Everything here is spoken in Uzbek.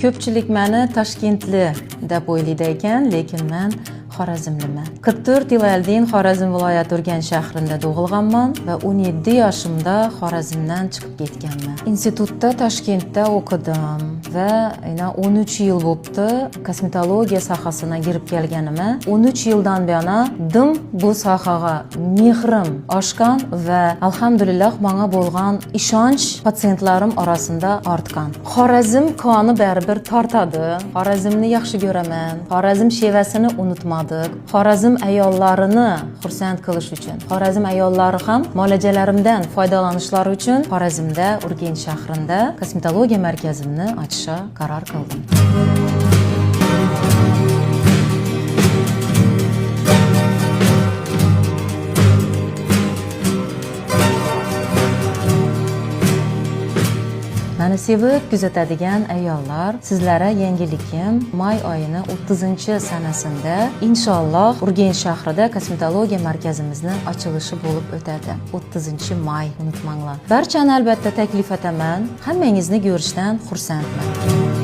Ko'pchilik meni toshkentli deb o'ylaydi ekan, lekin men Xorazmliman. 44 yil oldin Xorazm viloyati Urganch shahrida tug'ilganman va 17 yoshimda Xorazmdan chiqib ketganman. Institutda Toshkentda o'qidim va yana 13 yil bo'libdi kosmetologiya sohasiga kirib kelganimga. 13 yildan buyon dim bu sohaga mehrim oshgan va alhamdulillah menga bo'lgan ishonch patsientlarim orasida ortgan. Xorazm qoni baribir tortadi. Xorazmni yaxshi ko'raman. Xorazm shevasini unutmadik. Xorazm ayollarini xursand qilish uchun, Xorazm ayollari ham muolajalarimdan foydalanishlari uchun Xorazmda, Urganch shahrida kosmetologiya markazimni ochishga qaror qildim. Mani sevib kuzatadigan ayollar, sizlarga yangilikim: may oyini 30-sanasida inshaalloh Urganch shahrida kosmetologiya markazimizni ochilishi bo'lib o'tadi. 30-may, unutmanglar. Barchani albatta taklif etaman. Hammangizni ko'rishdan xursandman.